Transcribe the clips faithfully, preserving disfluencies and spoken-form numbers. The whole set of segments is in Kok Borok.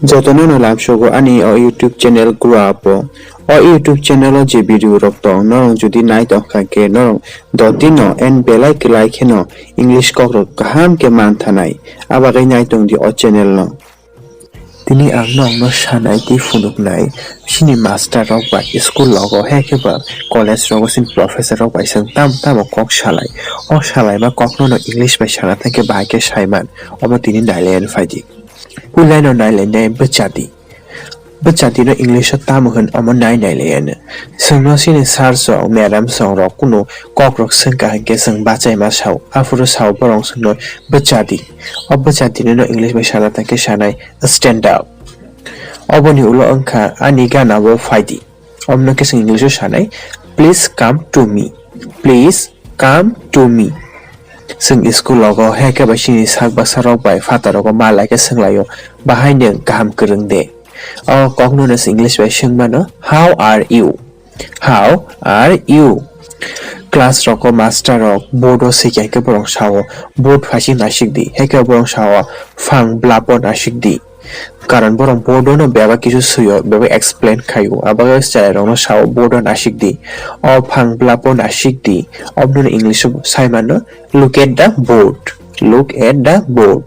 Jotono no lamsogo ani o YouTube channel grow up o. O YouTube channel o je video rok tong, norok jodi nai tong kha khe norok dotino and belai kwlai kheno English kok rok kaham khe man thanai. Abagwi nai tong di o channel no. Tini ang nokno sanai tei phunuknai, chini master rok bai school logo hai khe ba college rogo chini professor rok bai chwng tamo tamo kok salai. O salaima kokno no English bai sana thangkhe bahai khe saiman, omo tini nailayan phaidi. Puila no nailainai bwchadi. Bwchadi no English o tamo hwn omo nai nailayan. Chwngno chini sir song, madam song rok kunu kok rok swngkha hinkhe chwng bachaima sao. Aphuru sao borok chwngno bwchadi. O bwchadino no English bai sana thangkhe sanai, "Stand up." Oboni ulo wngkha, "Ani gana o phaidi." Omno khe chwng English o sanai, "Please come to me. Please come to me." Chwng school logo hai khe bai chini sak baksa rok bai fataro go ma lai khe swnglaio, "Bahai nwng kaham kwrwng de?" O kokno no chwng English bai swngmano, "How are you? How are you?" Class rogo master rok board o swikha khe borok sao, "Board phaising naisik di," hai khe borok sao, "Phang blapo naisik di." Karon borok board o no bebak kisu swio, bebak explain khaio, abagwi chwrai rokno sao, "Board o naisik di, o phang blapo naisik di." Obno no English o sai mano, "Look at the board, look at the board."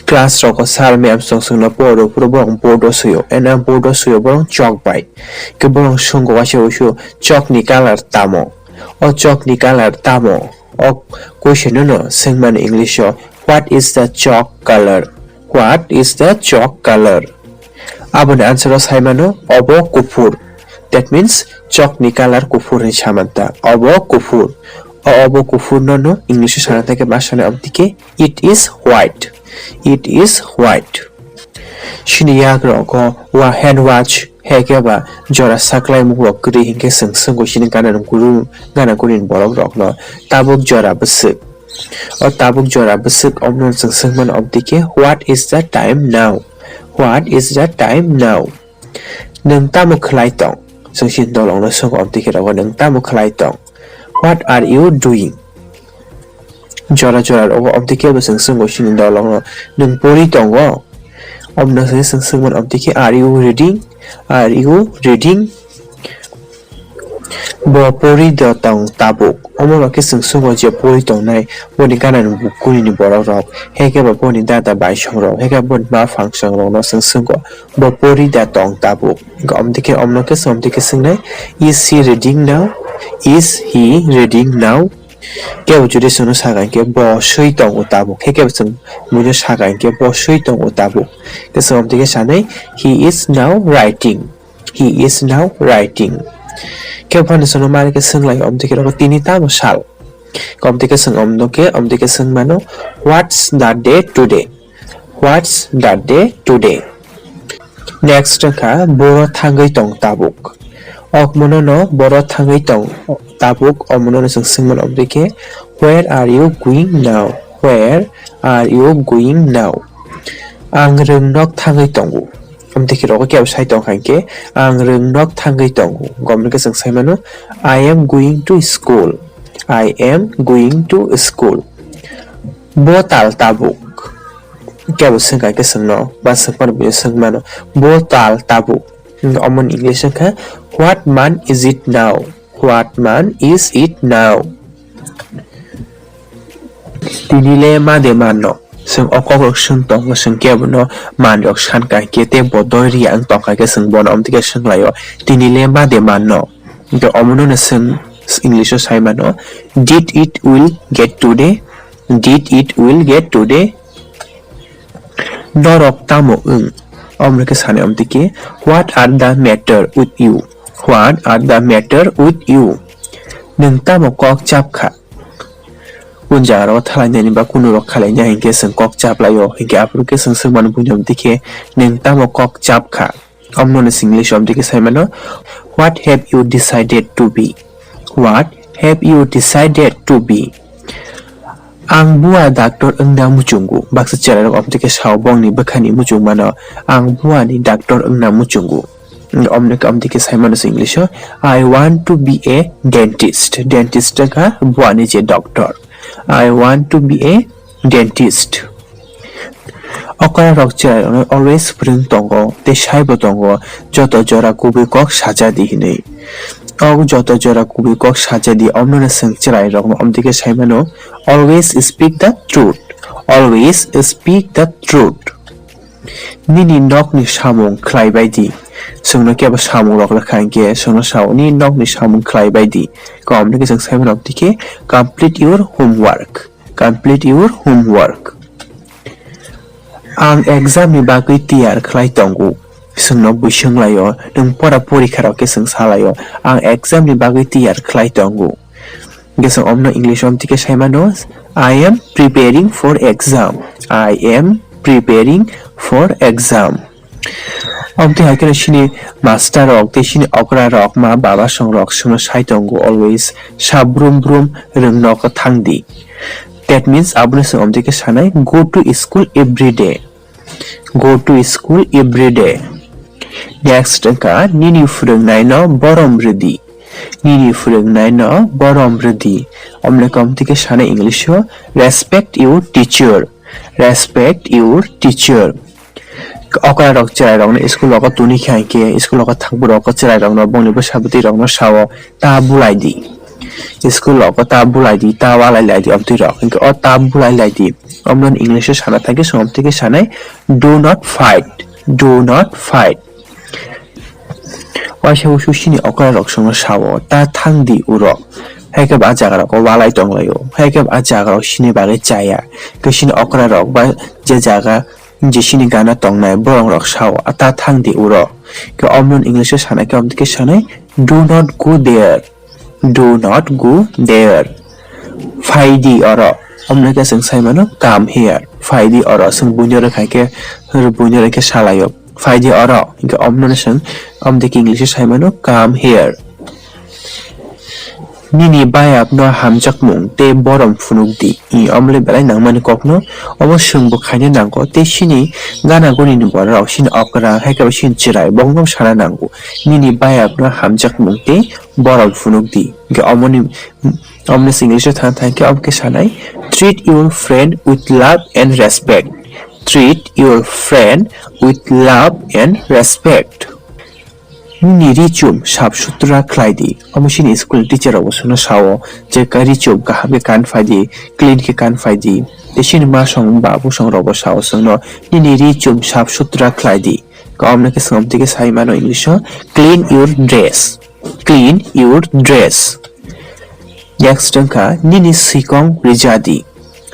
Class rogo sir ma'am song songno poro, puro borok board o swio, ena board o swio borok chok bai. Khe borok songo waisa waisa, "Chok ni colour tamo? O chok ni colour tamo?" O question no no swngmani English o, "What is the chalk colour? What is the chalk colour?" Aboni answer o sai mano, "Obo kuphur." That means, chok ni colour kuphur hinwi samanta. Obo kuphur. O obo kuphur no no English o sana thangkhe ma sanai, obodike, "It is white. It is white." Chini yak rogo wa hand watch, hai khe ba jora saklai mung rok kwrwi hinkhe chwng swngo chini gana guru, gana gurini borok rokno, "Tabuk jora bwswk." O tabuk jora bwswk omno chwng swngmano, obodike, "What is the time now? What is the time now?" Nwng tamo khlai tong? Chwng chini dolongno swngo, obodike rogo, "Nwng tamo khlai tong? What are you doing?" Jora jora rogo obodike bo chwng swngo chini dolongno, "Nwng pori tongo?" Omno se chwng swngmano, obodike, "Are you reading? Are you reading?" Bo pori do tong tabuk. Omo ba khe chwng swngo je pori tongnai boni gana ni bukurini borok rok, hai khe ba boni dada baisong rok, hai khe boni ma phangsong rokno chwng swngo, "Bo pori da tong tabuk?" Hinkhe omdike omno khe chwng omdike swngnai, "Is he reading now? Is he reading now?" Kebo jodi chwngno saka hinkhe, "Bo swi tongo tabuk." Hai kebo chwng buino saka hinkhe, "Bo swi tongo tabuk." Khe chwng omdike sanai, "He is now writing. He is now writing." Khe phano chwngno mari khe swnglaio, omdike rogo, "Tini tamo sal?" Omdike chwng omno khe, omdike swngmano, "What's the day today? What's the day today?" Next wngkha, "Boro thangwi tong tabuk." Okmono no, "Boro thangwi tong tabuk," omono no chwng swngmano, omdike, "Where are you going now? Where are you going now?" Ang rwngnok thangwi tongo. Omtwi khe rogo kebo sai tong kha hinkhe, "Ang rwngnok thangwi tongo." Gomno khe chwng sai mano, "I am going to school. I am going to school." Bo tal tabuk? Kebo swng kha hinkhe chwngno, ba swng phano buino swng mano, "Bo tal tabuk?" Omoni English wngkha, "What month is it now? What month is it now?" Tini le ma de manno? Chwng o kokrok swng tongo, chwng kebono manrok san kha khe tei bo doi ri ya wng tong kha khe chwng bono omtwi khe swng lai-o, "Tini le ma de manno?" Hinkhe omono no chwng English o sai mano, "Did it will get today? Did it will get today?" Norok tamo wng? Omo khe sani omtwi khe, "What are the matter with you? What are the matter with you?" Nwng tamo kok chap kha? Kunu jaga rogo thalai nani ba kunu rok khalai nai hinkhe chwng kok chap lai-o, hinkhe aphuru khe chwng swng mano buino omtwi khe, "Nwng tamo kok chap kha?" Omono English omtwi khe sai mano, "What have you decided to be? What have you decided to be?" Ang bua doctor wngna muchungo. Baksa chwrairok omtwi khe sao bongni bwkhani muchung mano, "Ang buani doctor wngna muchungo." Omno khe omtwi khe sai mano se English o, "I want to be a dentist." Dentist wngkha buani je doctor. "I want to be a dentist." Okra rok chwrai rokno always phrwng tongo tei saibo tongo, joto jora kubui kok saja di hinwi. O joto jora kubui kok saja di, omno no chwng chwrai rokno omtwi khe sai mano, always speak the truth, always speak the truth. Nini nokni samung khlai bai di. Chwngno kebo samung rok rwkha hinkhe chwngno sao, nini nokni samung khlai bai di. Kok omtwi khe chwng sai mano omtwi khe, complete your homework. Complete your homework. Ang exam ni bagwi tiyar khlai tongo. Chwngno bui swng laio, nwng pora porikha rok khe chwng sa laio, ang exam ni bagwi tiyar khlai tongo. Hwnkhe chwng omno English o omtwi khe sai mano, I am preparing for exam. I am preparing for exam. Omtwi hai kheno chini master rok tei chini okra rok, ma baba song rok chwngno sai tongo always, sa brum brum rwngno khe thang di. That means abono chwng omtwi khe sanai, go to school every day. Go to school every day. Next wngkha nini phwrwngnaino borom rwdi. Nini phwrwngnaino borom rwdi. Omno khe omtwi khe sanai English o, respect your teacher. Respect your teacher. Okra rok chwrai rokno school rogo tuni kha hinkhe school rogo thangbu rok chwrai rokno bongni bwsa bwtwi rokno sao, ta bulai di. School rogo ta bulai di, ta walai lai di omtwi rok. Hinkhe o ta bulai lai di. Omno English o sana thangkhe chwng omtwi khe sanai, do not fight. Do not fight. Waisa usu chini okra rok chwngno sao, ta thang di uro. Haikhe ba jaga rogo walai tong laio. Haikhe ba jaga rok chini bagwi chaya. Khe chini okra rok ba je jaga je chini gana tongnai borok rok sao, ta thang di uro. Khe omno English o sana khe omtwi khe sanai, do not go there. Do not go there. Phai di oro. Omno khe chwng sai mano, come here. Phai di oro. Chwng buino rwkha khe, buino rwkhe salaio. Phai di oro. Hinkhe omno no chwng, omtwi khe English o sai mano, come here. Nini bayapno hamjakmung tei borom phunuk di. I omle belai nangmani kokno obo chwngbo khaina nango tei chini gana guni ni borok rok, chini okra, haikhe bo chini chwrai, bokno sana nango. Nini bayapno hamjakmung tei borom phunuk di. Hinkhe omoni, omni English o thang thang khe omo khe sanai, treat your friend with love and respect. Treat your friend with love and respect. Nini ri chum sap sutra khlai di. Omo chini school teacher rok bo chwngno sao je ka ri chum kaham khe kan phai di, clean khe kan phai di. Tei chini ma song babu song rok bo sao chwngno, nini ri chum sap sutra khlai di. Ka omno khe chwng omtwi khe sai mano English o, clean your dress. Clean your dress. Next wngkha nini swikong rija di.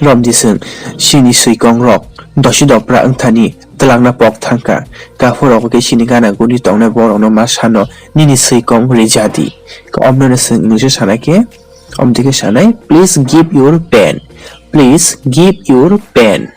Romdi chwng chini swikong rok dosi dopra wngthani twlangna pok thangkha. Kaphur rogo khe chini gana guni tongnai borokno ma sano, nini swikong rija di. Ka omno no chwng English o sanai khe, omtwi khe sanai, please give your pen. Please give your pen.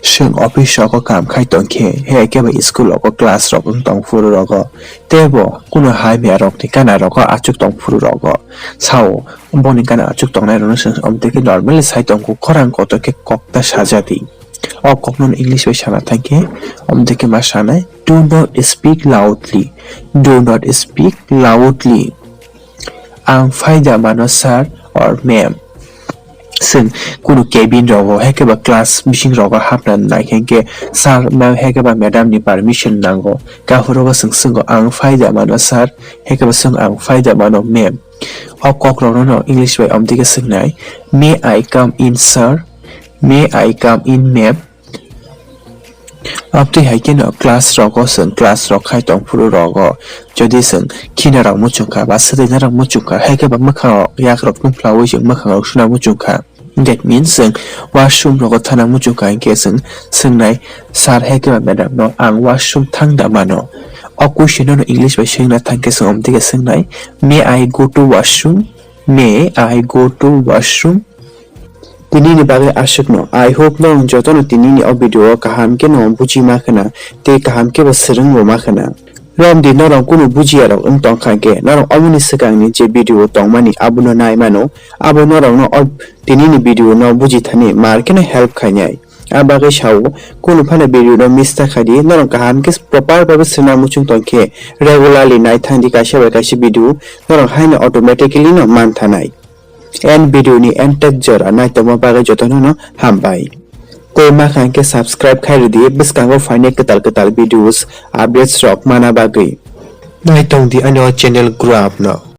Chwng office rogo kaam khai tong khe, hai khe ba school rogo class rok wng tong phuru rogo, tei bo kunu hamya rokni gana rogo achuk tong phuru rogo. Sao, boni gana achuk tongnai rokno chwng omtwi khe normally sai tongo, khorang kotor khe kok ta saja di. O kokno English bai sana thang khe, omtwi khe ma sanai, do not speak loudly, do not speak loudly. Ang phaida mano sir or ma'am. Chwng kunu cabin rogo, hai khe ba class bising rogo hapna nai khe, khe sir, ma'am, hai khe ba madam ni permission nango. Kaphuru bo chwng swngo, ang phaida mano sir, hai khe ba chwng ang phaida mano ma'am. O kok rokno no English bai omtwi khe swngnai, may I come in sir? May I come in ma'am? Amtwi hai kheno class rogo chwng class rok khai tong phuru rogo. Jodi chwng khina rok muchung kha ba swtwina rok muchung kha, hai khe ba mwkhang rok yak rok nukhlawi chwng mwkhang rok suna muchung kha. That means chwng washroom rogo thana muchung kha hinkhe chwng swngnai, sir hai khe ba madam no ang washroom thang da mano? O question no English bai swngna thang khe chwng amtwi khe swngnai, may I go to washroom? May I go to washroom? Tinini bagwi aswkno. I hope norok jotono tinini o video o kaham khe no buji ma khwna tei kaham khe bo swrwng bo ma khwna. Romdi norok kunu bujiya rok wng tong kha khe norok omoni swkangni je video tongmani abono nai mano, abo norokno o tinini video no buji thani mar kheno help khainai. A bagwi sao, kunu phano video no miss ta khai di, norok kaham khe proper bagwi swna muchung tong khe regularly nai thang di kaisa bai kaisa video, norok haino automatically no man thanai. End video ni end tak jora naitokma bagwi jotono no hambai. Koi ma kha hwnkhe subscribe khai rwdi bwskango phainai kwtal kwtal videos updates rok mana bagwi. Naitongdi ani o channel grow up no.